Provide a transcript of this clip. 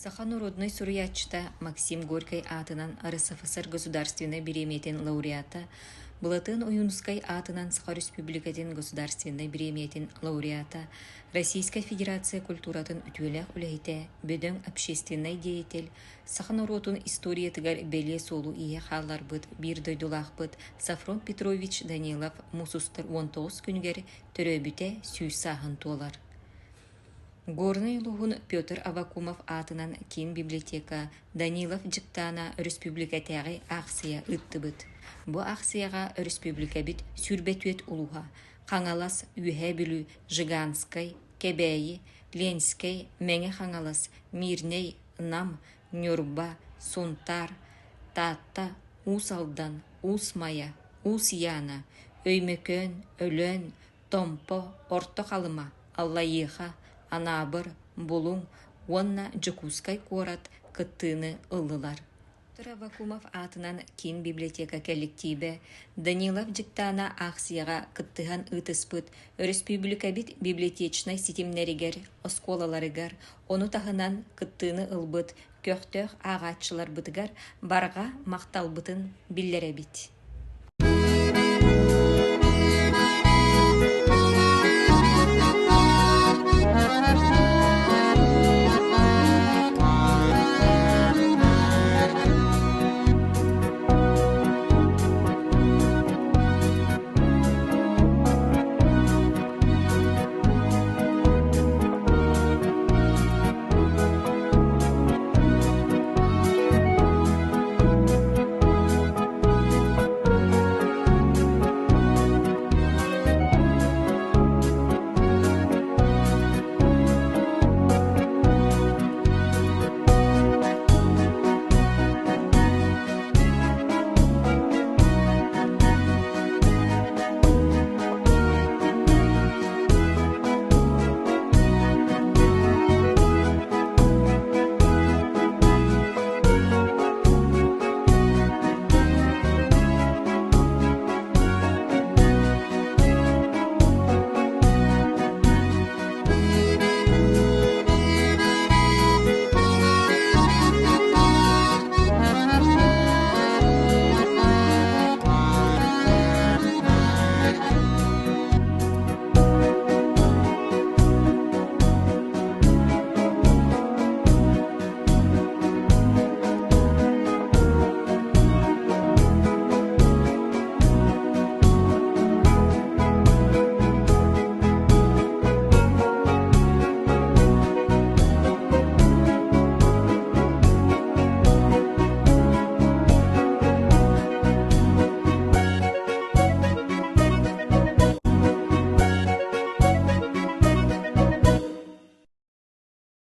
Саха норуодунай суруйааччыта Максим Горькай аатынан РСФСР Государственнай бириэмийэтин лауреата, Былатыан Ойуунускай аатынан Саха Өрөспүүбүлүкэтин Государственнай бириэмийэтин лауреата, Российскай Федерация культуратын үтүөлээх үлэһитэ, бөдөҥ общественнай деятель, саха норуотун историятыгар бэлиэ суолу-ииһи хаалларбыт биир дойдулаахпыт Софрон Петрович Данилов муус устар 19 күнүгэр төрөөбүтэ 100 сааһын туолар. Горнай улууһун Петр Аввакумов аатынан киин библиотека Данилов дьыктаана өрөспүүбүлүкэтээҕи аахсыйа ыыттыбыт. Бу аахсыйаҕа өрөспүүбүлүкэбит 24 улууһа Хаҥалас, Үөһээ Бүлүү, Жиганскай, Кэбээйи, Ленскэй, Мэҥэ Хаҥалас, Мирнэй, Нам, Ньурба, Сунтаар, Таатта, Уус Алдан, Уус Майа, Уус Яна, Өймөкөөн, Өлөөн, Томпо, Орто Халыма, Аллайыаха, Анаабыр, Булуҥ уонна Дьокуускай куорат кыттыыны ыллылар. Петр Аввакумов аатынан киин библиотека кэлликтиибэ Данилов дьыктаана аахсыйаҕа кыттыһан ыытыспыт өрөспүүбүлүкэбит библиотечнай ситимнэригэр, оскуолаларыгар, ону таһынан кыттыыны ылбыт көхтөөх ааҕааччыларбытыгар барҕа махталбытын биллэрэбит.